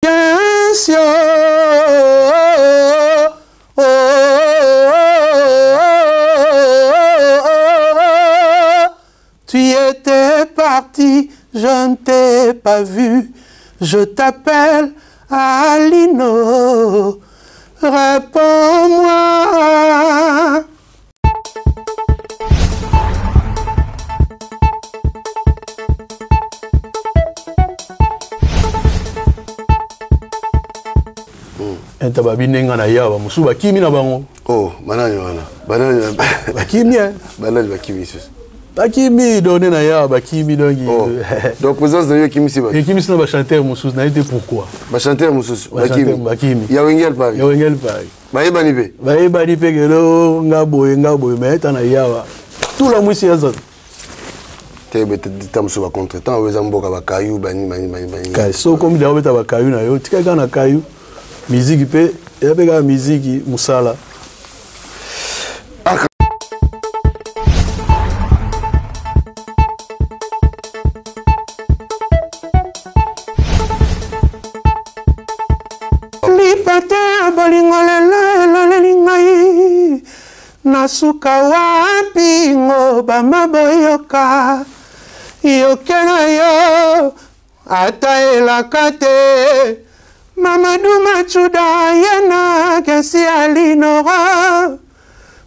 Question. Oh, Tu étais parti, je ne t'ai pas vu. Je t'appelle Alino. Réponds-moi. enta babi ndenge na ya bamosusu bakimi na bango oh banani wana banani bakimi eh. banani bakimi susu bakimi donne na ya bakimi donc oh. donc présence na yo ekimisi bato ekimisi na bachanteur mosusu naye te pourquoi bachanteur mosusu bakimi bakimi ya wengel paris ya wengel paris bayebani mpe bayebani mpe kelo nga boye nga boye me ta na yawa tula mwisi ya zaka te ta mosusu bacontretemps oyo eza mboka bakayu bani bani bani bani kasi so okomi deja obeta bakayu na yo tika kaka na kayu miziki mpe eza mpe kaka miziki mosala Lipate ya bolingo lelo eloleli ngai nasuka wapi ngo bama boyoka yoke na yo ata elaka te Mamadou Machuda ye na Kesi Alinora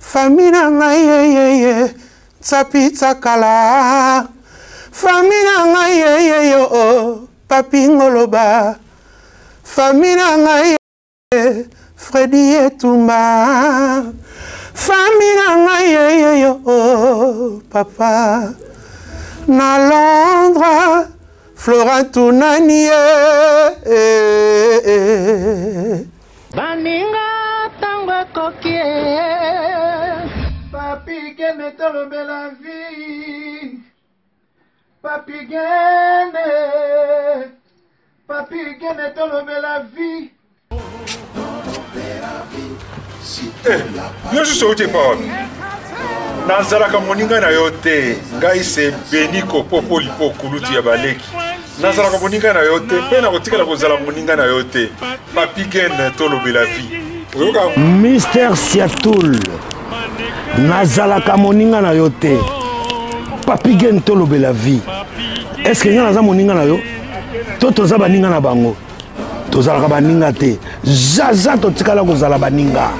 fami na ngai yeyeye tsapi tsakala fami na ngai yeyeyo oh. Papi Ngoloba famille na ngai Freddy Etumba famille na ngai yeyeyo oh, papa na Londres Flora tunani ye eh, eh. Baninga tango ekoki Papi kende tolobela vie Papi Gene, Papi Gene tolobela vie. Eh, yo susu outi epa wapi nazalaka moninga na yo te ngai se beniko popo lipo kulutu ya baleki nazalaka moninga na yo te mpe nakotikala kozala moninga na yo te papi gen tolobela vie oyoka Mister Siatul nazalaka moninga na yo te papi gen tolobela vie est ce que ngai naza moninga na yo to toza baninga na bango tozalaka baninga te zaza totikala kozala baninga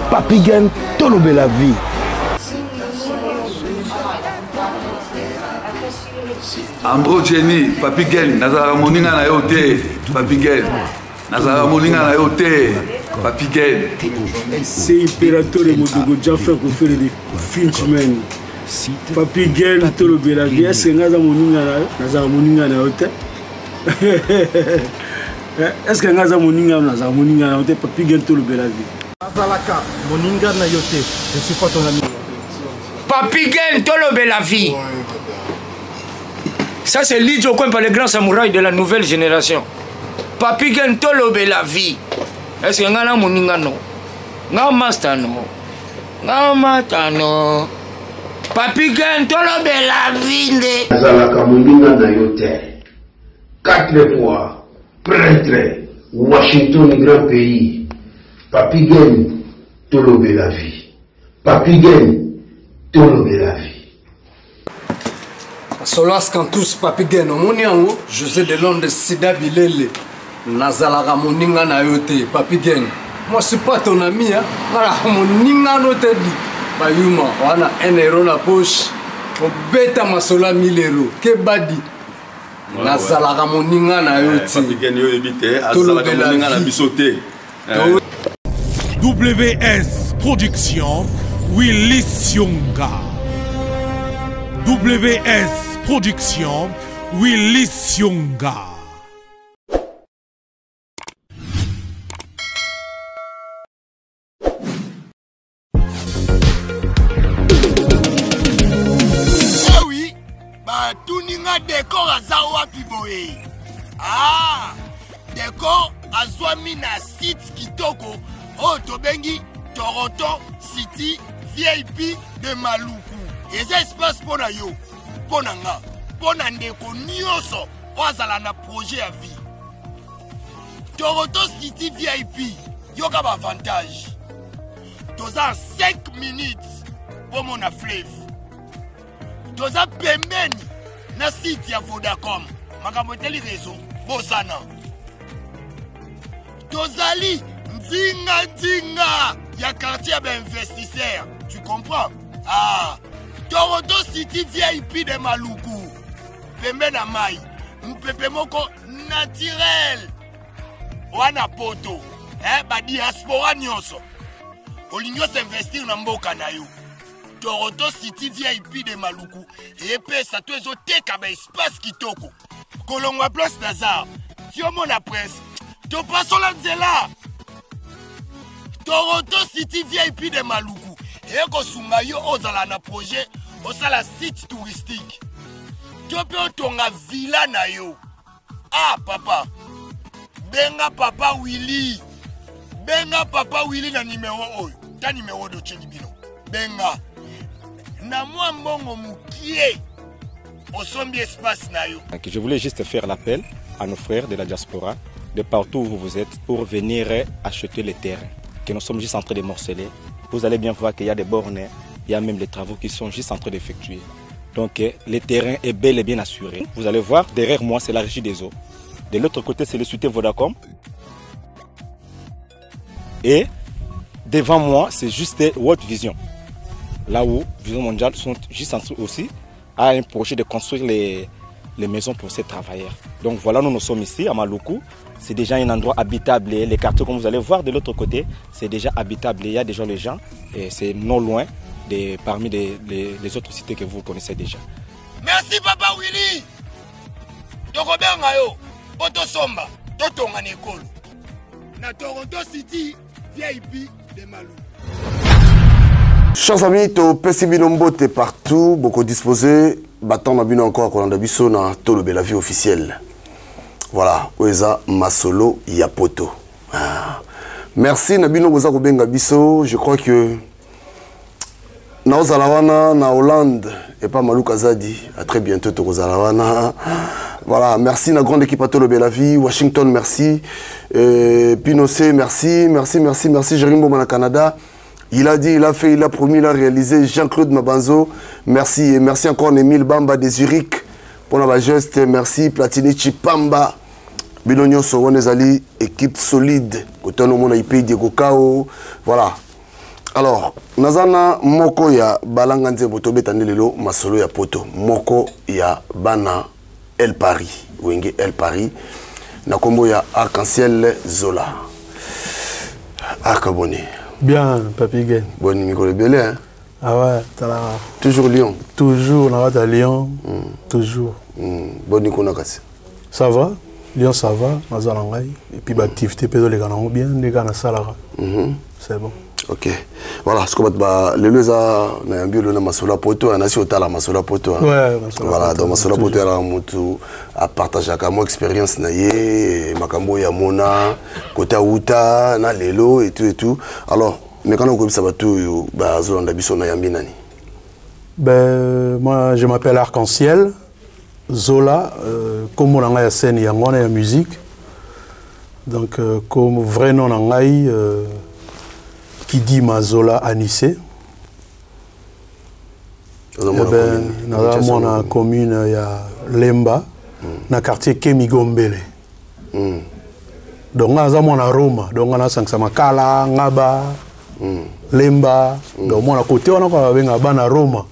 papi gen tolobela vie Ambro Jenny, Papi Gen, nazalaka moninga na yo te, Papi Gen. Nazalaka moninga na yo te, Papi Gen. C'est Imperatore Modogo Jaffa Kofele de Finchman. Papi Gen tolobela vie, est-ce que nga aza moninga na yo? Nazalaka moninga na yo te. Est-ce que nga aza moninga na yo? Nazalaka moninga na yo te, Papi Gen tolobela vie. Nazalaka moninga na yo te, je suis pas ton ami. Papi Gen tolobela vie. Ça c'est Lidjo Kwempa, le grand samouraï de la nouvelle génération. Papi Gen tolobela vie. Est-ce que nga na moninga no? Nga master no? Nga mata no? Papi Gen tolobela vie nde. Nazalaka moninga na yo te. Quatre fois prêtre Washington grand pays. Papi Gen tolobela vie. Papy Gen tolobela vie. Solas Cantus Papy Gen omoni yango José de Londres Sida Bilele nazalaka moninga na yo te Papy Gen moi suis pas ton ami hein nalaka moninga no te di bayuma wana 1 euro na poche obeta masolo ya 1000 euro kebadi nazalaka moninga na yo te tolobela na biso te eh. WS Production Willy Sionga WS Production Willy Sionga Eh batuni nga decor aza wapi boye ah decor azwami na site kitoko oyo tobengi toronto city vip de maluku eza espace mpo na yo mpo na nga mpo na ndeko nyonso oyo azala na projet ya vie. Toronto City VIP, yoka ba avantage. Toza 5 minutes bomona fleuve. Toza pembeni na site ya Vodacom. Makambo etali réseau bosana. Tozali nzinga nzinga ya quartier ya ba investisseurs. Tu comprends? Ah, Toronto City VIP de Maluku. Pembe na mai. Mupepe moko naturel. Wana poto. Eh, ba diaspora nyonso. Olingi osinvestir na mboka na yo. Toronto City VIP de Maluku epesa to ezoteka ba espace kitoko. Kolongwa place Nazar, ti omona prince, topasola nzela. Toronto City VIP de Maluku ekosunga yo ozala na projet osala site touristique to mpe otonga villa na yo. Ah papa, benga papa Willy, benga papa Willy na numero oyo, ta numero dotyeli bino, benga na mwa mbongo mokie osombi espace na yo. Donc, je voulais juste faire l'appel à nos frères de la diaspora, de partout où vous êtes, pour venir acheter les terrains que nous sommes juste en train de morceler. Vous allez bien voir qu'il y a des bornes, il y a même les travaux qui sont juste en train d'effectuer. Donc le terrain est bel et bien assuré. Vous allez voir, derrière moi, c'est la régie des eaux. De l'autre côté, c'est le cité Vodacom. Et devant moi, c'est juste World Vision. Là où Vision Mondiale sont juste en dessous aussi à un projet de construire les maisons pour ces travailleurs. Donc voilà, nous, nous sommes ici à Maluku. C'est déjà un endroit habitable. Les quartiers, comme vous allez voir de l'autre côté, c'est déjà habitable. Il y a déjà les gens et c'est non loin de, parmi les autres cités que vous connaissez déjà. Merci Papa Willy. Tokobenga yo, poto somba, totonga na ekolo. Na Toronto City, VIP de Maluku. Chers amis, topesi bino mbote partout, beaucoup disposé, battant na bino encore kolanda biso na Tolobela vie officielle. Voilà, oeza masolo ya poto. Ah. Merci na bino boza kobenga biso, je crois que naozala wana na Hollande et pas Maluka Zadi. À très bientôt tokozala wana. Voilà, merci na grande équipe à Tolobela vie, Washington merci, Pinochet merci, merci, merci, merci Jérémy Boma na Canada. Il a dit, il a fait, il a promis, il a réalisé. Jean-Claude Mabanzo, merci. Et merci encore Émile Bamba de Zurich pour la geste. Merci Platini Chipamba. Bino nyonso wana ezali équipe solide. Côté no mona IP Diego Kao. Voilà. Alors, nazana moko ya balanga nzembo tobeta nde lelo masolo ya poto. Moko ya bana El Paris, Wenge El Paris. Na kombo ya Arc-en-Ciel Zola. Arc boni. Bien, Papi Gen. Boni mikolo ebele, hein? Ah ouais, t'as la... Toujours Lyon. Toujours, na kati ya Lyon. Toujours. Boni kuna kasi. Ça va? Lyon, ça va, naza na ngai. Et puis, ba activité pe ezoleka nango bien, ndenge kaka nasalaka. C'est bon. Ok. Voilà, ce que ba lelo eza na yambi lelo na masolo ya poto, hein, nasi otala masolo ya poto, hein. Ouais, masolo ya Voilà, poto, donc masolo ya poto toujours. ya mutu a partageaka mo expérience na ye, makambo ya mona, kota uta na lelo et tout et tout. Alors, mais quand on koyebisa bato oyo bazolanda biso na yambi nani? Ben, moi, je m'appelle Arc-en-Ciel Zola, comme on a scène, il y a la musique. Donc, comme vrai nom na ngai, qui dit Mazola Anissé. Oza Eh mwana ben, commune. naza Kinshasa, mwana mwana commune ya Lemba, na quartier Kemigombele. Donc, naza mwana Roma, donc nasangisa Makala, Ngaba, Lemba. Donc, mwana côté wana kwa babenga bana Roma.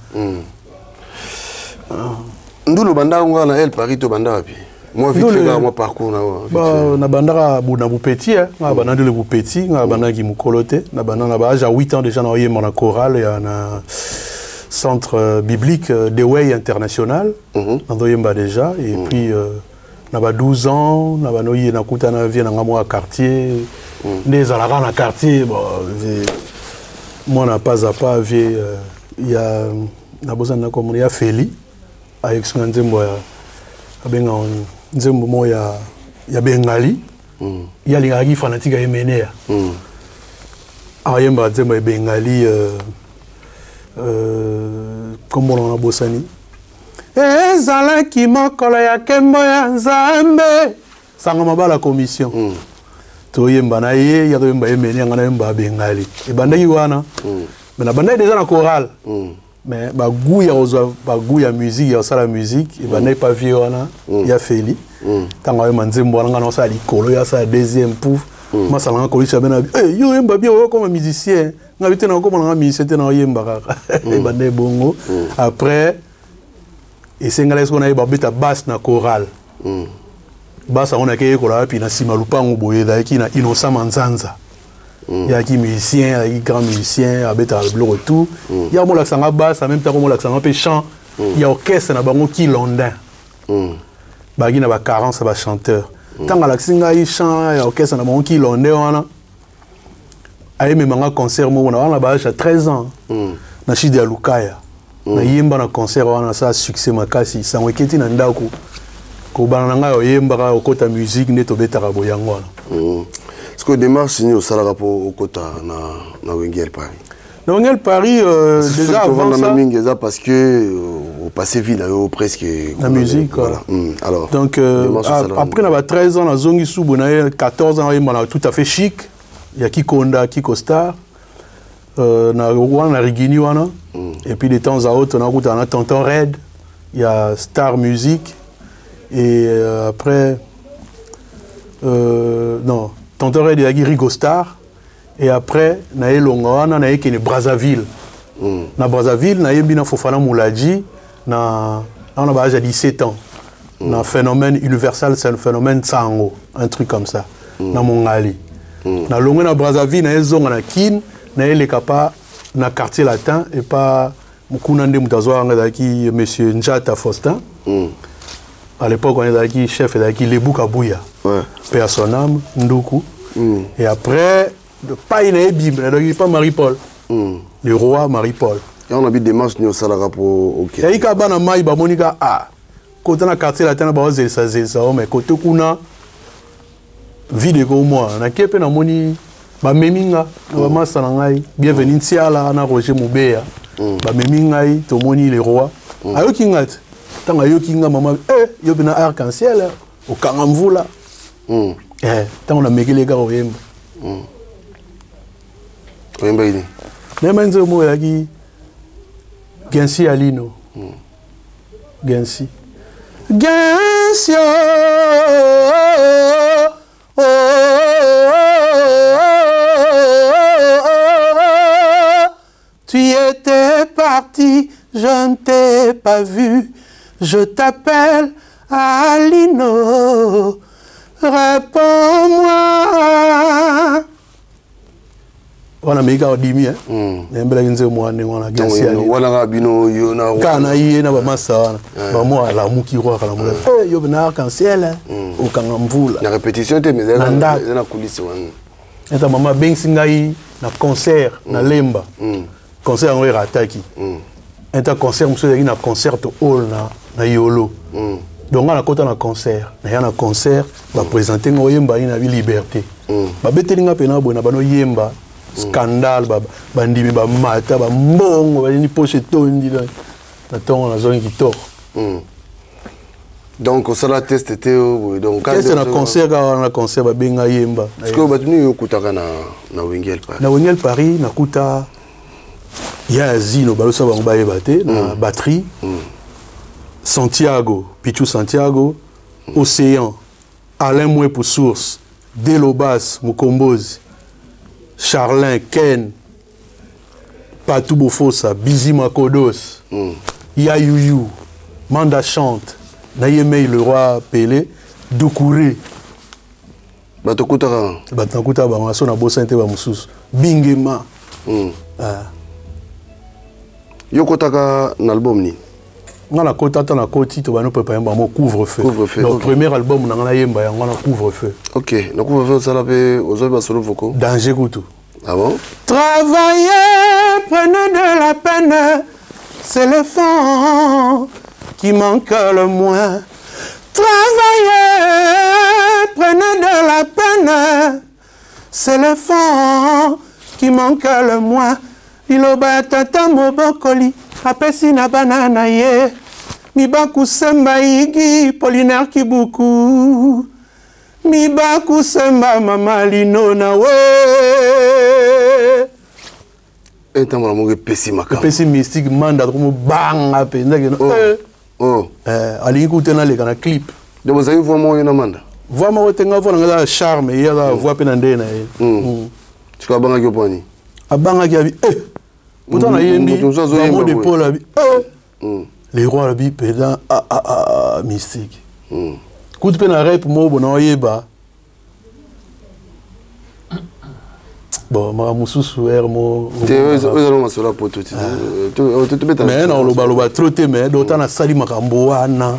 Ndulu banda nga na El Paris to banda wapi? Moi vite Ndulu fait kaka mwa parcours na yo, vite Ba, fait. na bandaka bu na bupeti, hein. Nga banda ndulu bupeti, nga banda ki mukolo te. Na banda na ba âge à 8 ans déjà na oyemba na chorale ya na centre biblique The Way International. Na ndoyemba déjà et puis na ba 12 ans na ba noye na kuta na vie na nga mwa quartier. Nde ezalaka na quartier, bon, vie, moi na pas à pas vie ya na bozana na komona ya Feli avec son nzembo ya abenga nzembo mo ya Bengali. Ya lingaki fanatique ya Emenea. Ayemba nzembo ya Bengali comme on a bosani. Ezalaki mokolo ya kembo ya Nzambe. Sango mabala commission. Toyemba na ye, ya toyemba ye meni, nga nayemba bengali. Ebandaki wana. Mais nabandaki déjà na chorale. Mais bagoût ya kozwa, bagoût ya musique, ya kosala musique, ebandaki pa vie wana ya Feli. Ntango ayemba nzembo wana, nga naosala likolo, ya asala deuxième, pouf. Masala nga kolisa be na eh, yo oyemba bien, okoma musicien. Nga bi te, na okoma nanga musicien te, na oyemba kaka. Ebandaki bongo. Après esengalaki soki nayeba beta basse na chorale. Basse yango nake yekola wapi? Na nsima lupango boye, ezalaki na Innocent Manzanza. Yazalaki musicien, azalaki grand musicien, abetaka biloko tout. Ya molakisa nga basse, en même temps komolakisa nga mpe chant ya orchestre na bango ki Londin. Bazalaki na bacarence ya bachanteur. Ntango alakisi ngai chant ya orchestre na bango ki Londin wana, ayemema nga concert moko na wana, baage ya 13 ans, na shide ya Lukaya. Nayemba na concert wana, nasala succès makasi. Sango eketi na ndako, kobana na ngai oyembaka, okota musique nde tobetaka boye, yango wana. Sikoyo démarche nini osalaka mpo okota na Wenge El Paris? Na Wenge El Paris, déjà avant ça mingi eza parce que opasse vie na yo presque na musique. Voilà. Alors donc après na ba 13 ans, nazongi subu na ye 14 ans, oyemba na Tout à fait chic ya Kikonda, Kiko Star, na wana na Rigini wana. Et puis de temps à autre nakutana na Tonton Red ya Star Music. Et après, non, Tonton Red ezalaki Rigo Star. Et après nayelonga wana, nayekende Brazzaville. Na Brazzaville nayembi na Fofana Moulaji na wana baage ya 17 ans, na Phénomène Universal, c'est un phénomène Tsango, un truc comme ça, na Mongali. Nalongwe na Brazzaville, nayezonga na Kine, nayeleka pa na Quartier Latin et pa kuna nde moto azwaka nga ezalaki monsieur Njata Faustin. À l'époque wana ezalaki chef, ezalaki Lebu Kabuya, paix à son âme, Nduku. Et après pai na ye bimbe, donc pas Marie Paul, le roi Marie Paul. Yango na bi démarche nini osalaka mpo okende? Yayika kaka bana mai bamoni ka a kota na Quartier Latin na baozelisa zelisa o, mais kote kuna vide ekomwa. Nake mpe namoni bamemi nga na bamasa na ngai, Bienvenu Ntiala na Roger Mobeya. Bamemi ngai, tomoni le roi, ayoki nga te. Ntango ayoki nga, mama eh, yo mpe na arc en ciel okanga mvula. Ntango namekeli kaka oyemba. Oyembaki nini? Nayemba nzembo moko ezalaki Gensi Alino. Gensi, Gensi, oh, oh, tu étais parti, je ne t'ai pas vu. Je t'appelle Alino, réponds-moi. Wana meki kaka odimi, nayembelaki nzembo wana ndenge wana. Gensi Alino. Wana kaka bino, yo na Kaka na ye na bamasa wana. Bamo alamuki, roi akalamuki: yo mpe na arc en ciel okanga mvula. Na répétition te, mais Na ndako. eza na coulisse wana. Eta mama abengisi ngai na concert na Lemba. Concert yango erataki. Eta concert mosusu ezalaki na Concert Hall na Yolo. Donc nga nakota na concert, naya na concert, baprésente nga, oyemba nini na bi Liberté. Babeteli nga mpena boye na bano yemba, scandale, bandimi bamata bambongo, banini, poche etondi. Na ntongo nazongi kitoko. Donc osala test te boye, donc test na concert kaka wana, na concert babenga yemba. Sikoyo bato nini okutaka na Wenge El Paris? Na Wenge El Paris nakuta ya Zino, balosa bango bayeba te, na batterie, Santiago Pichu, Santiago Océan, Alain Mwepu Source, Delobas Mukombozi, Charlin Ken, Patou Bofosa, Bizi Makodos, Yayuyu, Manda Chante, Nayemei le roi Pelé, Doukouré. Bato okutaka? Bato nakuta bango so nabosani te, bamosusu Bingema. Ah. Yo okotaka na album nini? Nga nakota ata nakoti, tobandi préparer bango Couvre-feu. Couvre-feu. Donc premier album na nga nayemba yango wana, Couvre-feu. Ok, na Couvre-feu osala mpe, ozwa mpe basolo vocaux? Danger kutu. Ah bon? Travaillez, prenez de la peine, c'est le fond qui manque le moins. Travaillez, prenez de la peine, c'est le fond qui manque le moins. Liloba ya tata mobokoli apesi na bana na ye mibaku semba igi Polinaire Kibuku. Mibakusemba mama linona we. Etambola moko epesi makambo. Epesi mystique manda tokomobanga mpenza keno. Oh. Eh. Oh. Eh, alingi kutu te naleka na clip. Donc bozalaki voix moko yo na manda? Voix moko te, nga voix na nga eza charme, ye aza voix mpe na ndenge na ye. Sikoyo abangaki yo mpo nini? Abangaki abi eh pourtant nayembi Moto mosusu azoyemba bamo de boye. Paul abi eh le roi abi mpenza ah, ah, ah, mystique. Kutu mpe na rep moko bona oyeba bon makambo mosusu ere mo Te, oyo ezala masolo ya poto te. Tobeta. Mais nakolobaloba trop te, mais dota nasali makambo wana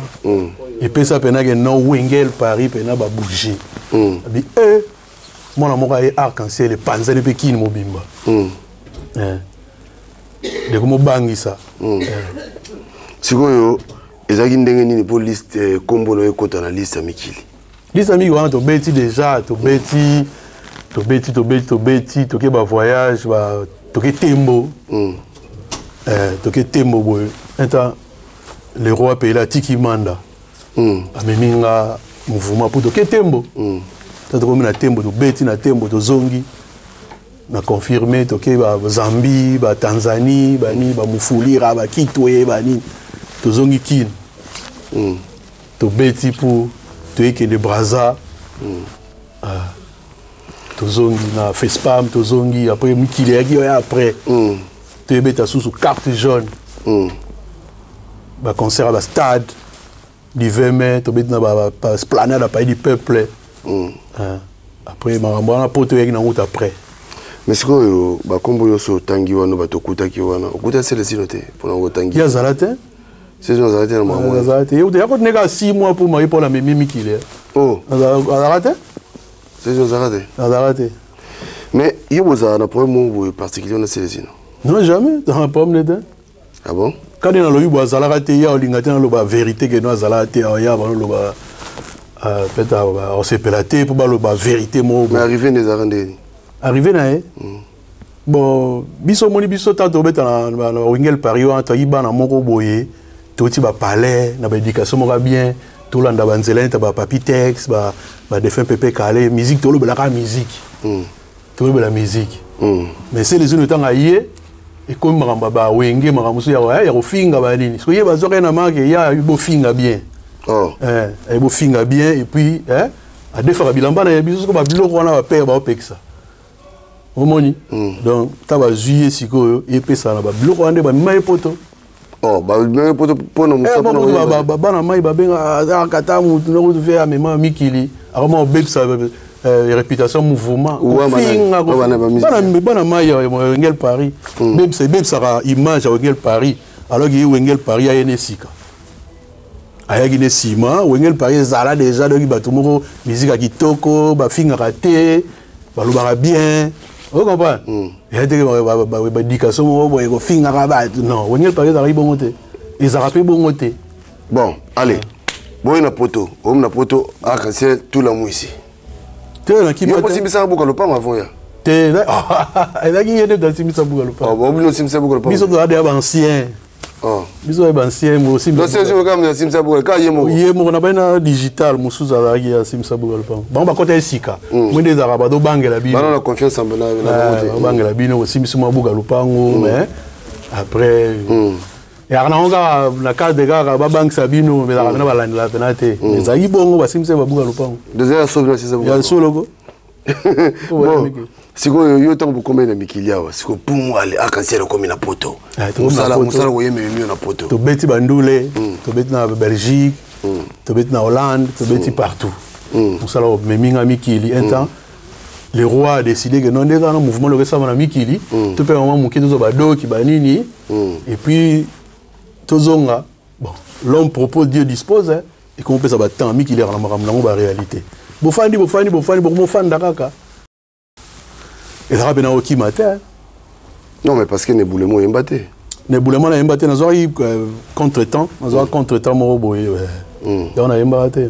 epesa mpena ke non, Wengel Paris mpena babouge abi e mwana moko aye arc en ciel epanzani mpe kini mobimba. Eh. Ndeko mobangisa. Sikoyo ezalaki ndenge nini mpo liste nkombo na yo ekota na liste ya mikili? Liste ya mikili wana tobeti déjà, tobeti, tobeti, tobeti, tobeti, toke bavoyage ba, toke tembo. Eh, toke tembo boye un le roi peyela atiki manda. Amemi nga mouvement mpo toke tembo. Ta tokomi na tembo, tobeti na tembo, tozongi na confirmé, toke ba Zambie, ba Tanzanie, banini, bamufulira, bakitwe, banini, tozongi kine. Tobeti mpo toyekende Braza. Ah, tozongi na Fespam, tozongi après mikili eyaki oya après. Toyebeta susu carte jaune. Baconcert ya bastade du 20 mai, tobeti na baesplanade ya Palais du Peuple. Ah, après makambo wana po toyaki nango ta après. Mais sikoyo bakombo nyonso otangi wana, bato okutaki wana, okuta Selesino te mpona otangi? Ye azala te. Selesino azala te na makambo wana? Azala te. Ye yako tineka 6 mois mpo Marie Paul amemi mikili. Oh. Azalaka te. Selesino azalaka te? Azalaka te. Mais yo bozala na problème moko boye particulier na Selesino? Non, jamais dans un problème te. Ah bon? Kani nalobi boye, azalaka te, ya olinga te naloba vérité ke no azalaka te. Ya baloba peut-être osepela te mpo baloba vérité moko. Mais arrivé nde ezalaka ndeni? Arrivé na ye, bon, biso omoni biso ntango tobeta na Wengel Paris wana, toyaki bana moko boye, touti bapalais na baéducation moko ya bien, tolanda banzela neti bapapi tex, badéfunt Pepe Kale, musique tolobelaka musique, tolobela musique. Mais se les ntango aye ekomi makambo ya bawenge, makambo mosusu ya kofinga banini, soki ye bazwaka ye na marke ya bofinga bien. Oh. Eh, bofinga bien et puis eh, adefaka bilamba na ye biso soko babiloko wana bapere baopekisa omoni. Donc ta bazwi ye sikoyo, epesaka na babiloko wana nde bamema ye poto. Oh, bamema ye poto mpona mosala? Bana mai babenga akata mutu nokutu ve amema mikili, akoma obebisa réputation mouvement, kofinga bana mai ya Wengel Paris, bebisa ebebisaka image ya Wengel Paris, alors ke ye Wengel Paris aye na esika ayaki ne nsima. Wengel Paris ezala déjà, donc bato moko musique ya kitoko, bafingaka te, balobaka bien, ocomprendre? Eya teke baéducation moko boye kofingaka bato, non, Wengel Paris ezalaki bongo te, ezalaka mpe bongo te. Bon, allez, boye na poto, omi na poto, arc-en-ciel tula mwisi. Te, nakima. Yo posimbisaka buka lopango avant ya? Te, ezalaki ye nde tasimbisa buka lopango. Bino osimbisa buka lopango? Biso tozala deya baancien. Biso ya baancien. Osimbisa buka kaka ye moko? Ye moko na bai na digital mosusu azalaki asimbisa buka lopango. Bango bakota esika mo nde ezalaka bazobangela bino. Bana na confiance na bango te. Babangela bino kosimbisi mwa buka lopango, mais après eyaka nango kaka na cadre kaka babangisa bino, ezalaka pena balandela pena te. Ezalaki bongo, basimbisa babuka lopango. Ya soloko. Bon, sikoyo yo ntango bokomai na mikili awa, sikoyo pumu ale arc-en-ciel okomi na poto, mosala mosala koyemba ememi yo na poto. Tobeti bandule, tobeti na Belgique, tobeti na Hollande, tobeti partout. Mosala omemi nga mikili. Un temps le roi a décidé que non, nde kaka na mouvement loko esama na mikili, to mpe mama moke tozwa badoki banini et puis tozonga. Bon, l'homme propose, Dieu dispose, hein. Ekomi opesa batemps mikili yaka na makambo nango, baréalité. Bofandi, bofandi, bofandi, bokomofanda kaka, ezalaka mpe na okima te. Non, mais parce que nebulemo oyemba te. Nebulemo nayemba te, nazwaki contretemps, nazwaki contretemps moko boye, yango nayembaka te.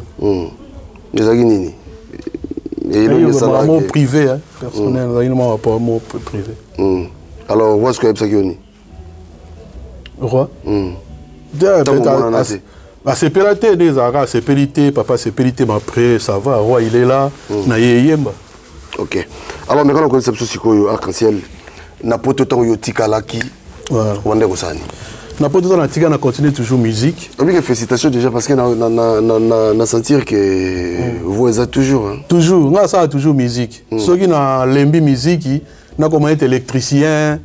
Ezalaki nini? Mo privé, personnel, nazalaki na mwa rapport mo privé. Alors roi sikoyo ayebisaki yo nini? Roi? Asepela te nde ezalaka, asepeli te, papa asepeli te, mais après ça va, roi il est là, na ye eyemba. Ok, alors mekana okolisa biso sikoyo Arc-en-Ciel na poto, ntango yo otikalaki wanda kosala nini? Na poto ntango natika, na continue toujours musique. Obike, félicitations déjà, parce que na, na, na, na, na, na sentir que voix eza toujours, hein? Toujours, nga asala toujours musique. Soki nalembi musique, nakoma neti électricien,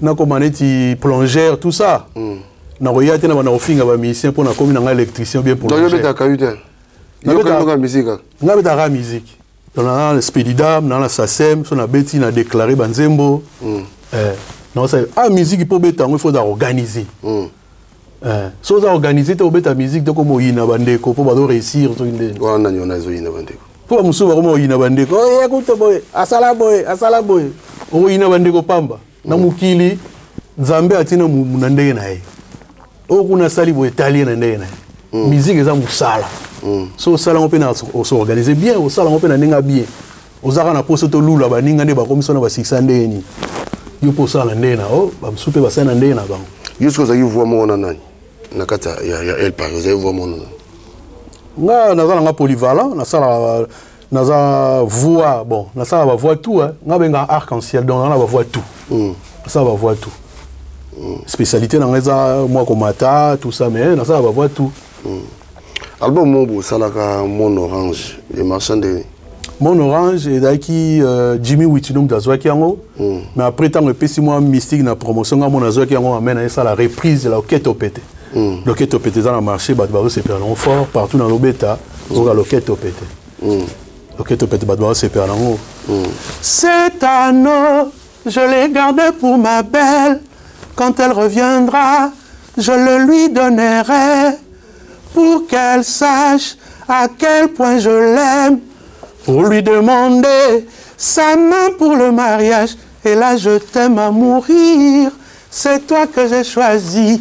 nakoma neti plongeur, tout ça. Nakoya te na bana kofinga bamusicien mpo nakomi na ngai électricien ou bien Donc yo obetaka yo te, yoka musique? Nga betaka musique. Donc na Spedidam, na Sacem, so nabeti, na déclaré banzembo. Naosala ah musique mpo obeta yango, il faut oza organiser. So oza organise te, obeta musique te, koma oyina bandeko mpo bazo réussir soki ndeni. Wana nani wana ezoyina bandeko? Mpo bamosusu bakoma oyina bandeko, ye kuta boye, asala boye, asala boye, okoyina bandeko pamba. Na mokili, Nzambe atina na ndenge na ye, oyo kuna asali boye, etali ye na ndenge na ye. Musique eza mosala, so osala yango mpe na os'organiser bien, osala yango mpe na ndenge ya bien. Ozaka na poso tolula baninga nde bakomi so na basikisa ndenge nini, yo mpo osala na ndenge na yo, bamosusu mpe basali na ndenge na bango. Yo soki ozalaki voix moko na nani na kati ya El Paris? Ozali voix moko na nani? Nga naza nanga polyvalent, nasalaka, naza voix, bon, nasala bavoix tout, hein. Nga benga Arc-en-Ciel, donc naza na bavoix tout, nasala bavoix tout. Spécialité na nga eza mwa komata, tout ça, mais nasala bavoix tout. Album moko bosalaka, Mon Orange, le marchand de Mon Orange ezalaki Jimmy Witino moto azwaki yango, mais après ntango epesi mwa mystique na promotion, nga mona azwaki yango, amene esala reprise Loketo Pete. Loketo Pete eza na marché, bato bazosepela nango fort partout. Na lobeta oyoka Loketo Pete, Loketo Pete, bato bazosepela nango. Cet anneau, je l'ai gardé pour ma belle. Quand elle reviendra, je le lui donnerai pour qu'elle sache à quel point je l'aime, pour lui demander sa main pour le mariage. Et là, je t'aime à mourir, c'est toi que j'ai choisi.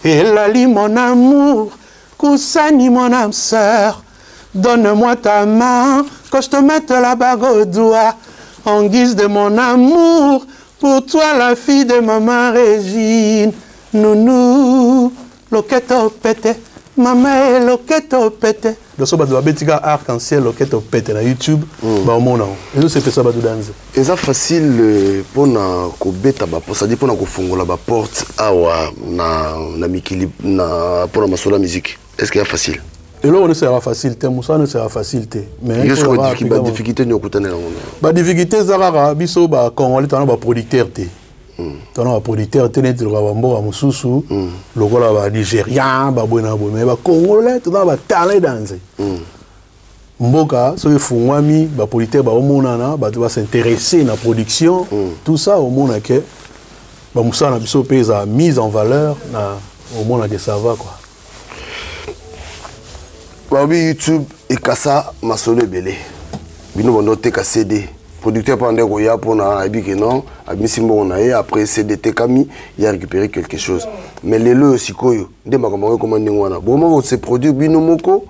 Et Lali, mon amour, Koussani, mon âme sœur, donne-moi ta main, que je te mette la bague au doigt, en guise de mon amour, pour toi, la fille de maman Régine. Nounou, loketo pete, mama loketo pete. Donc so bato babetika Arc-en-Ciel Loketo Pete na YouTube, baomona yango, ezosepesa bato danze. Eza facile mpona kobeta, c'est-à-dire mpona kofongola baporte awa na mikili na mpona masolo ya musique, est ce que ya facile? Eloko nyonso ezalaka facile te, mosala nyonso ezalaka facile te. Mais badifficulté nini okutani yango? Badifficulté eza kaka biso bacongolais twana baproducteur te, twana baproducteur te neti lokola bamboka mosusu, lokola banigérien, baboye na boye. Mais bacongolais toza na batalent danze. Mboka soki efungwami, baproducteur baomonana, bato bas'intéresse na production, tout ça, omona ke bamosala na biso mpe ezala mise en valeur, na omona ke ça va quoi. Balobi YouTube ekasa masolo ebele. Bino bando oteka CD, producteur mpo ande koya mpona ayebi ke non, abimisi mbongo na ye, après CD tekami, ya récupérer quelque chose. Mais lelo oyo sikoyo nde makambo yango ekoma ndenge wana, bokoma kose produire bino moko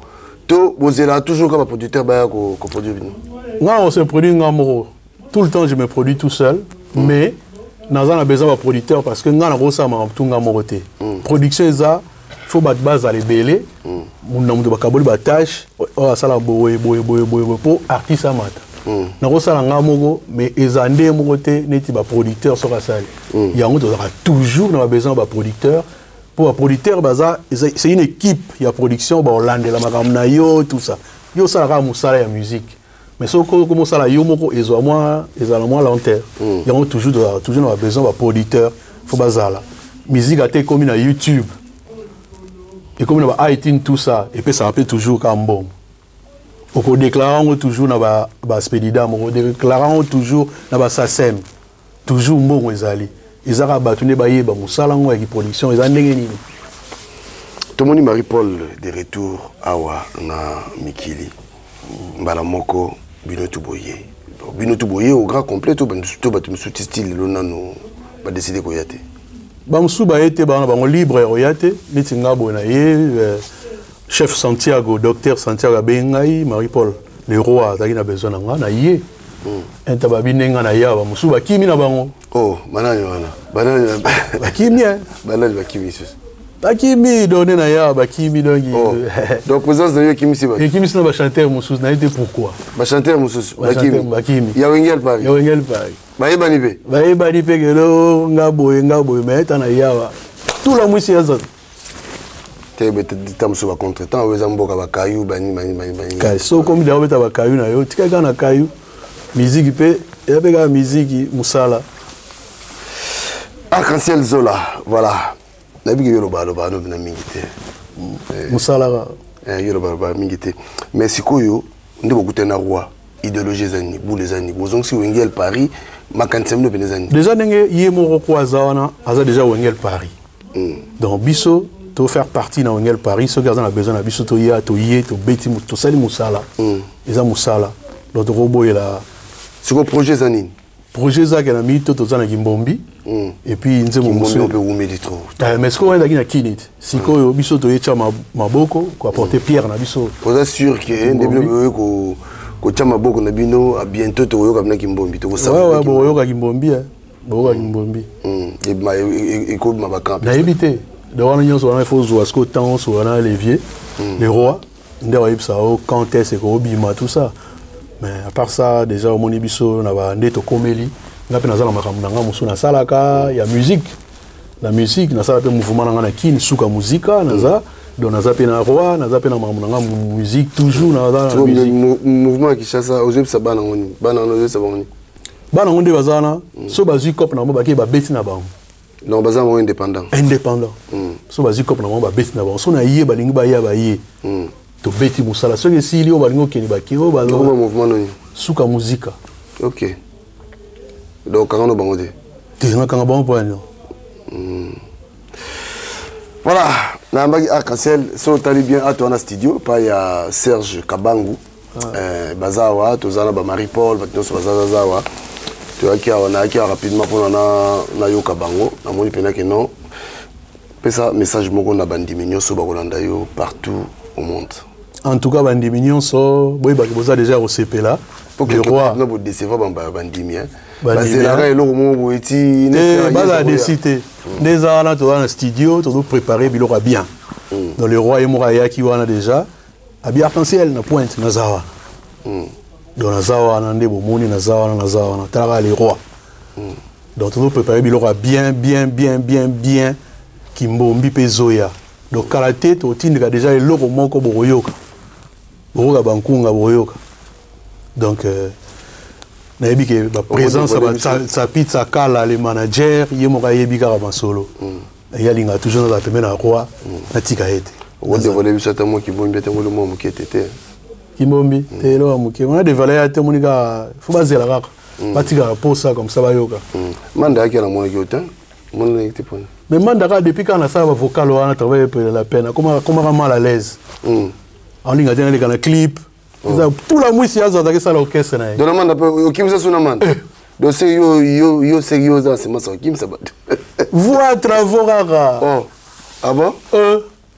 to bozela toujours ka baproducteur baya koproduire bino? Nga on se produit nga moko tout le temps, je me produis tout seul, mais naza na besoin baproducteur parce que nga nakosala makambo tu nga moko te. Production eza faut bato bazala ebele, mundu na moto bakaboli batâche, oyo asala boye boye boye boye boye mpo artiste amata. Nakosala nga moko, mais eza nde moko te neti baproducteur soki asali yango. Tozalaka toujours na babesoin ya baproducteur mpo baproducteur baza, c'est une équipe ya production, baolandela makambo na yo, tout ça. Yo osala kaka mosala ya musique, mais soki okoma osala yo moko, ezwa mwa, ezala mwa lenteur. Yango toujours tozalaka toujours na babesoin baproducteur, faut bazala. Musique ate ekomi na YouTube, ekomi na ba iTunes, tout ça, epesaka mpe toujours ka mbongo. Okodéclare yango toujours na baspedidam, okodéclare yango toujours na basacem, toujours mbongo ezali. Eza kaka bato nde bayeba mosala yango ya production eza ndenge nini. Tomoni Marie Paul de retour awa na mikili, mbala moko bino tu boye, bino tu boye au grand complet to bato mosusu ti style lelo nano badécider koya te? Bamosusu baye te, bana bango libre ya koya te. Neti nga boye na ye, chef Santiago, docteur Santiago abengi ngai, Marie Paul le roi azalaki na besoin na nga, na ye enta babi ndenge nga na ye awa. Bamosusu bakimi na bango. Oh, banani wana? Banani? Bakimi. Banani bakimi lisusu? Bakimi donc nde na ya bakimi donc. Oh. Donc présence na yo ekimisi bato. Ekimisi na bachanteur mosusu, nayebi te pourquoi. Bachanteur mosusu bakimi. Bakimi. Ya Wenge El Paris. Ya Wenge El Paris. Bayebani mpe. Bayebani mpe kelo nga boye nga boye mais ta na yawa. Tula mwisi ya zaka. Te ta mosusu bacontre temps oyo eza mboka bakayu bani bani bani bani. Kai so komi da obeta bakayu na yo tika kaka na kayu. Miziki mpe eza mpe kaka miziki mosala. Arc-en-ciel Zola, voilà. Nayebi ke yo loba loba no na mingi te. Mosala kaka. Yo loba loba mingi te. Mais sikoyo nde bokutani na roi, idéologie eza nini, boule eza nini, bozongisi Wenge El Paris, makanisi ya bino pene eza nini? Déjà ndenge ye moko ko aza wana, aza déjà Wenge El Paris. Donc biso to faire partie na Wenge El Paris, soki aza na besoin na biso toya, toye, tobeti, tosali mosala. Eza mosala. Donc tokoboyela. Sikoyo projet eza nini? Projet ezalaki na minute toza na Kimbombi. Et puis nzembo mosusu mpe ewumeli trop. Mais sikoyo ezalaki na kini te. Sikoyo biso toye tia maboko koapporter pierre na biso. Oza sûr ke nde bino boye kotia maboko na bino, à bientôt tokoyoka bino Kimbombi, tokosala. Ouais, ouais, bokoyoka Kimbombi, hein. Bokoyoka Kimbombi. Ekobima bacamp. Nayebi te. Donc wana nyonso wana il faut zwa sikoyo temps nyonso wana levier, le roi nde akoyebisa yo quand est-ce ekobima tout ça. Mais à part ça déjà omoni biso na ba nde tokomeli nga mpe naza na makambo na nga mosusu nasalaka ya musique. Na musique nasala mpe mouvement na nga na kini suka muzika naza. Donc naza mpe na roi, naza mpe na makambo na nga musique toujours naza na musique. Mouvement ya Kinshasa ozoyebisa bana ngo nini? Bana ngo ozoyebisa bango nini? Bana ngo nde baza wana, so bazwi cope na bango bakei babeti na bango. Donc baza bango indépendant. Indépendant. So bazwi cope na bango babeti na bango. So na ye balingi baya baye. Tobeti mosala. Soki esili oyo balingi okende bakei oyo baza. Donc mouvement nini? Suka muzika. OK. Donc kanga no bango te. Te nga kanga bango po nini? Voilà, nayambaki Arc-en-Ciel, so otali bien ato wana studio pa ya Serge Kabangu. Baza awa, toza na ba Marie-Paul, bato nyonso baza zaza awa. Toyaki awa, nayaki awa rapidement mpona nayoka bango. Namoni mpena ke non. Pesa message moko na bandimi nyonso bakolanda yo partout au monde. En tout cas, bandimi nyonso, boyebaki boza déjà kosepela. Pour Le quelque roi. part, bo décevoir bamba bandimi, hein. Bandimi, Bazelaka hein. eloko moko boye ti, Te, neti kaka baza Yesu akoya. déçu te. Nde eza wana, toza na studio, tozo préparer biloko ya bien. Donc le roi ye moko ayaki wana déjà, abi Arc-en-Ciel na pointe naza wana. Donc naza wana nde bomoni naza wana, naza wana. Talaka le roi. Donc tozo préparer biloko ya bien, bien, bien, bien, bien. Kimbombi pe zoya. Donc kala te totindika déjà eloko moko bokoyoka. Bokoyoka bankunga bokoyoka. Donc nayebi ke ba présence ya ba Tsapi Tsakala le manager ye moko ayebi kaka masolo. Ye alingaka toujours nazala pembeni na roi, natika ye te. Okodévoile biso ata mwa Kimbombi, ata mwa moke te te. Kimbombi te eloko ya moke. Wana dévoile ya te, omoni kaka faut bazela kaka. Batikaka posa comme ça bayoka. Manda yaki na monaki yo te. Monaki te pona. Mais Manda kaka depuis quand nasala ba vocal wana travail pour la peine. Comment comment mal à l'aise. En ligne te naleka na clip. Eza tout la mwisi azo azalaki sala orchestre na ye. Donc Manda pe okimisa suna Manda. Donc c'est yo yo yo c'est yo za c'est masa okimisa bato. Voix travaux kaka. Oh. Ah bon?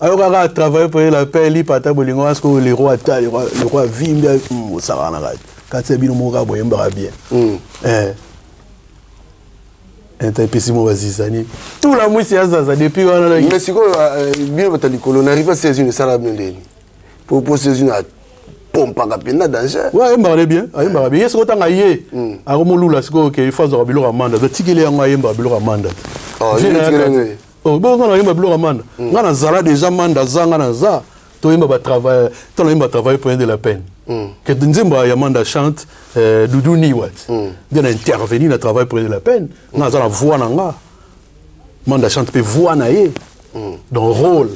Ayo kaka travailler pour la paix li pata bolingo parce que le roi ta le roi, le roi vimbi osaka na kati. Kati ya bino moko kaka boyembaka bien. Enta epesi mo bazizani. Tout la mwisi ya zaza depuis wana na Mais sikoyo bino bata likolo na arrive à 16 une sala bino ndeni. Pour pour 16 une pompaka mpenza danger. Ouais, ayembaka bien, ayembaka bien. Ye sikoyo ntango aye, akomolula sikoyo ke il faut azwaka biloko ya manda. Atikeli yango ayembaka biloko ya manda. Oh, Vie ye na atikeli ye yango kati. ye. Oh, bon, nga nayemba biloko ya manda. Nga nazala déjà manda, za nga naza. Toyemba ba travail, to nayemba travail pour de la peine. Que nzembo ya manda chante Doudou Niwat. Bien intervenir na travail pour de la peine. Nga naza na voix na nga. Manda chante pe voix na ye. Dans rôle.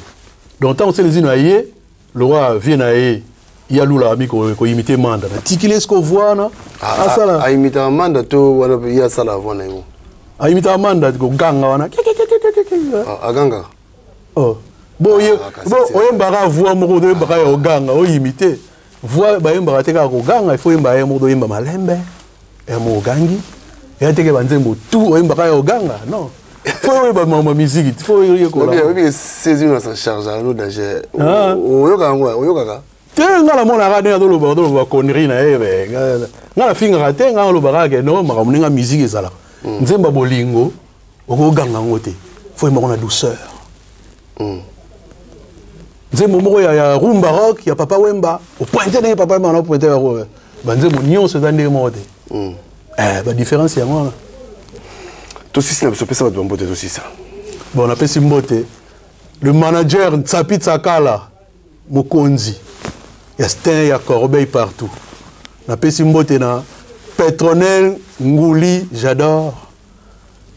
Donc tant que les na ye, le roi vient na ye. Il y a Lula ami ko imiter Manda. Na tikile ce qu'on voit na. Ah, Asala. ah, imiter Manda to wala il y a ça la voix na yo. A imiter Manda ko ganga wana. Ke, ke, ke, ke, ke, ke, ke. Ah, aganga. Oh. Bon, ye, Ah, kasi bon, c'est oyembaka voix moko, oyembaka ya oganga, oyimite. Voix bayembaka te kaka koganga, il faut oyemba ye moko, oyemba malembe. Ya mo ogangi. Ya teke ba nzembo tout oyembaka ya oganga, non. Faut oyemba ma musique, faut oyekola. Obi, obi, saisir na sa charge, alors, danger. Ah. Oyoka yango, oyokaka. Te nga na monaka ndenge azoloba, azoloba connerie na ye, mais nga na fingaka te, nga alobaka ke non, makambo ndenge ya musique ezalaka. Nzemba bolingo, okoganga yango te. Faut oyemba ngo na douceur. Nzembo moko ya, ya rumba rock ya Papa Wemba, opointe ndenge Papa Wemba na opointe ya banzembo nyonso eza ndenge moko te. Eh, badifférence yango wana. Tosisi na biso, pesa bato bambote, tosisa. Bon, napesi mbote le manager Ntsapi Tsakala, mokonzi ya Stein ya Corbeil partout. Napesi mbote na Petronel Ngouli, j'adore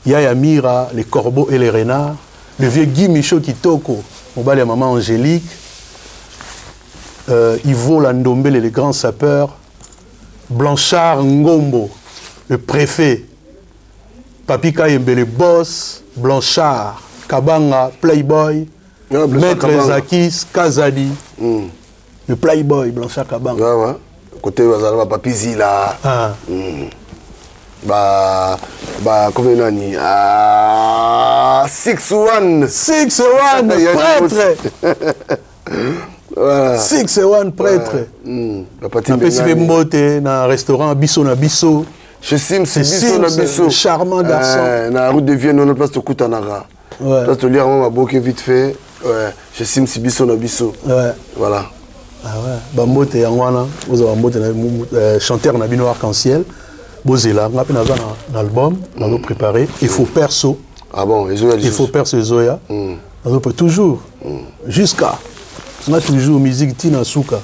Yaya Mira, les corbeaux et les renards, le vieux Guy Michaud Kitoko, mobali ya maman Angélique, Ivo Landombele, les grands sapeurs, Blanchard Ngombo, le préfet, Papi Kayembe, le boss, Blanchard Kabanga, Playboy, Ouais, Blanchard Maître Kabanga. Zakis Kazadi, le Playboy, Blanchard Kabanga. Ouais, ouais. Côté bazala ba Papi Zila. Ah. Ba ba comme nani? Ah, 6-1. 6-1, prêtre. Voilà. 6-1 prêtre. Ouais. Ba Pati Napesi Mbengani. mpe mbote na restaurant Biso na Biso. Chez Sims, C'est Biso na Sims, Biso. le charmant garçon. Na route de Vienne, on a place tokutanaka. Ouais. Place tolia mama boke vite fait. Ouais. Chez Sims, Biso na Biso. Ouais. Voilà. Ah ouais. Bambote yango wana, ozwa bambote na chanteur na bino Arc-en-Ciel. Bozela, nga pe naza na album, nazo préparer. Il faut perso. Ah bon, ezoya Il faut perso ezoya. Nazo pré toujours. Jusqu'à nga toujours musique tina suka.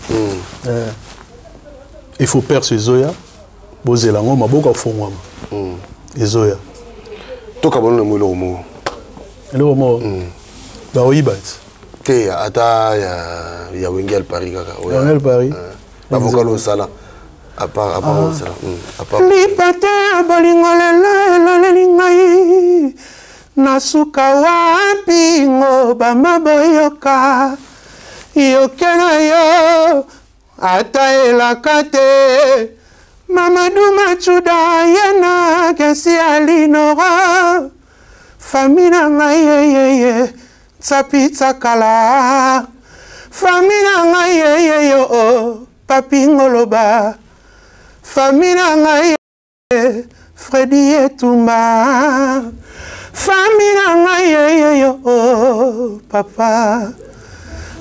Il faut perso ezoya. Bozela ngo maboko afongwama. Ezoya. Toka bono na mwelo mo. Eloko mo. Ba oyiba ti. Te ata ya Wenge Paris kaka. Ya Wenge Paris. Ba vocal osala. À part Ah. osala. À part. Lipate ya bolingo lelo eloleli ngai nasuka wapi ngo bama boyoka yoke na yo ata elaka te Mamadou Machuda ye na kesi alinora fami na ngai yeyeye tsapi tsakala fami na ngai yeyeye o papi ngoloba fami na ngai Fredi Etumba fami na ngai yeyeye o papa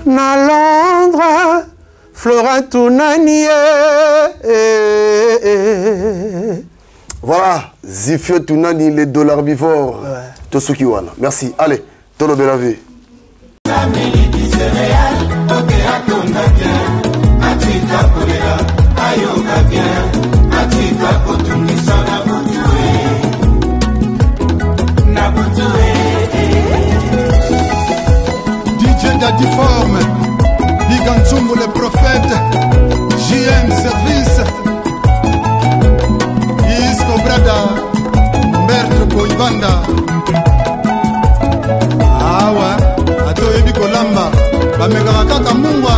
na Londres Flora Tunani ye. Voilà, Zifio Tunani, les dollars bivores. Ouais. Tosuki wana. Merci. Allez, tolobela vie. Atika kolela, ayoka bien, atika kotungisa na butu e, na butu e. DJ Daddy Forme, Big Nzumbu le prophète, JM Service, Isco Brada, Bertre Koibanda. Awa, ata oyebi kolamba, bamekaka kaka mungwa.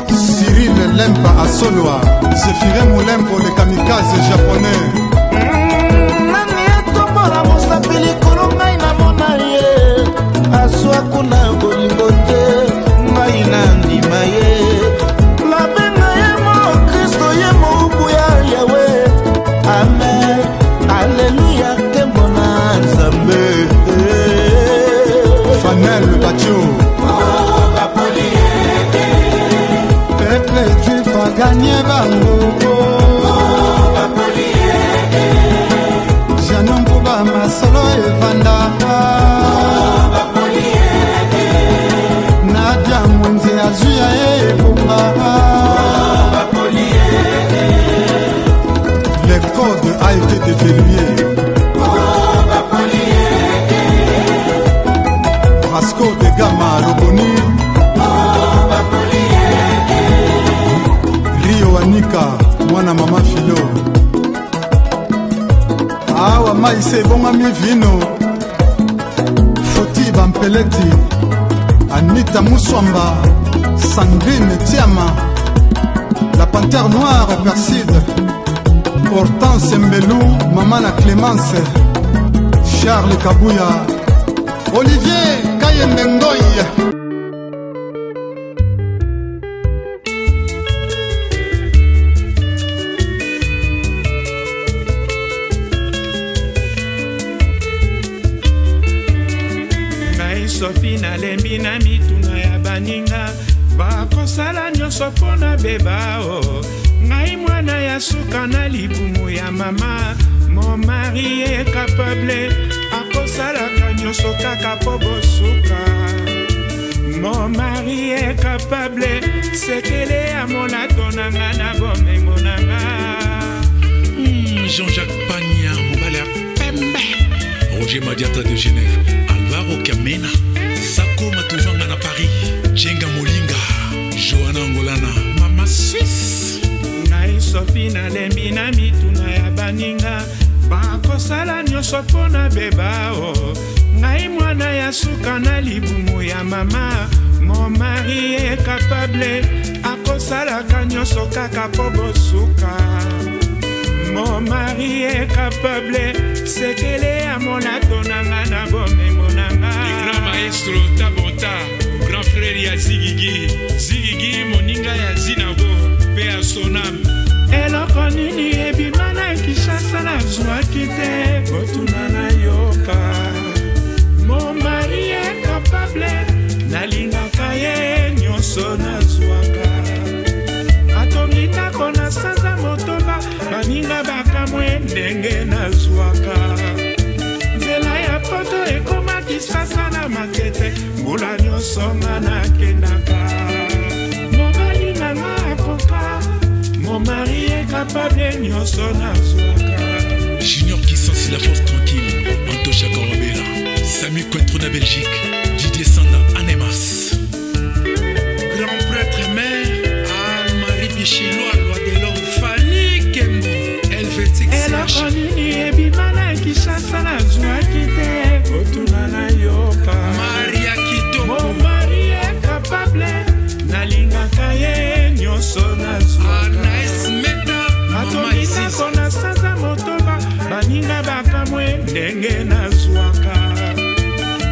Cyril Lempa Asolwa, Zéphirin Moulempo le kamikaze japonais. Nani atombola mosapi likolo ngai namona ye azwa kuna bolingo te ngai na ndima ye nabenga ye mo Kristo ye moubu ya Yawe amen aleluya nkembo na Nzambe. Fanel Bacho. Peuple juif a gagné bango. Janon Mbuba masolo evanda. Nadia Mwenze azwi ya ye ebonga. Le code a été déverrouillé. Vasco de Gama Roboni. Rio Anika, mwana mama Philo. Awa mai se ebongami vino. Foti Bampeleti, Anita Muswamba, Sandrine Tiama, la panthère noire Perside, Hortense Mbelou, mama na Clémence, Charles Kabuya, Olivier Kayembe Ngoy. Na Sofi nalembi na mituna ya baninga bakosala nyonso mpo na beba o oh. Ngai mwana ya suka na libumu ya mama. Mon mari est capable akosalaka nyonso kaka mpo bosuka. Mon mari est capable sekele ya molato na nga na bomengo na nga. Jean-Jacques Pagna mobali ya pembe. Roger Madiata de Genève Alvaro Kamena Sako Matuvanga na Paris Jenga Molinga Johanna Angolana Mama Suisse. Ngai Sofi nalembi na mituna ya baninga bakosala nyonso mpo na beba o oh. Ngai mwana ya suka na libumu ya mama. Mon mari est capable akosalaka nyonso kaka mpo bosuka. Mon mari est capable sekele ya molato na nga na bomengo na nga. Le grand maestro Tabota grand frère ya Zigigi Zigigi moninga ya Zinago mpe ya Sonam. Eloko nini ebima na Kinshasa nazwaki te botuna nayoka. Mon mari est capable nalingaka ye nyonso nazwaka. Atongi ndako na sanza motoba baninga bakamwe ndenge nazwaka. Nzela ya poto ekoma Kinshasa na Matete mbula nyonso nga nakendaka. Mobali na nga akoka mon mari est capable nyonso nazwaka. Junior Kissansi la force tranquille Antosha Korobela Samy Cointreau na Belgique Didier Sanda Anemas. Grand prêtre mère Anne-Marie Bichilwa loi de l'homme Fanny Kembo Helvétique eloko nini ebima na Kinshasa nazwaki te botuna nayoka. Maria Kitoko. Mon mari est capable nalingaka ye nyonso nazwaka. Anaïs Meta Mama atongi Isis. ndako na sanza motoba baninga bakamwe ndenge nazwaka.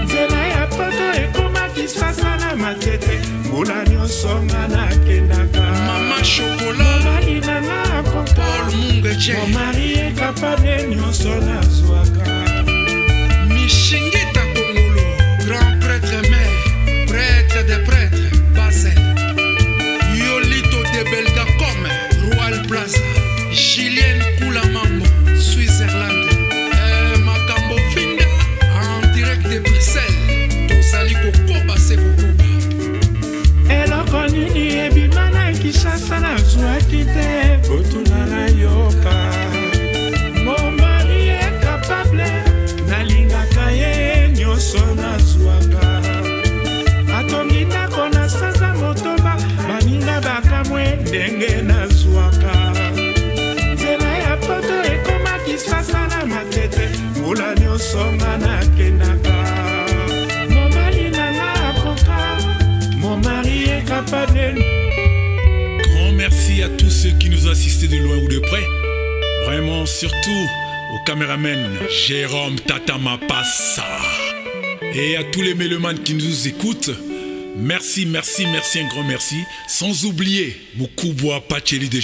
Nzela ya poto ekoma Kinshasa na Matete mbula nyonso nga nakendaka. Mama Chocolat mobali na nga akoka Paul Mungeche. Mon mari est capable nyonso nazwaka. Mishingita Kongolo grand prêtre mère prêtre des prêtres Basel Yolito de Belgacom Royal Plaza Julienne Koulamambo Switzerland Makambo Finda en direct de Bruxelles tozali kokoba se kokoba. Eloko nini ebima na Kinshasa nazwaki te botuna nayoka. Mon mari est capable nalingaka ye nyonso nazwaka. Atongi ndako na sanza motoba baninga bakamwe ndenge nazwaka. Nzela ya poto ekoma Kinshasa na Matete mbula nyonso nga nakendaka. Mobali na nga akoka mon mari est capable. Grand merci à tous ceux qui nous ont assistés de loin ou de près. Vraiment, surtout au caméraman Jérôme Tata Mapassa. Et à tous les mélomanes qui nous écoutent, merci, merci, merci, un grand merci. Sans oublier Mukubwa Pacheli de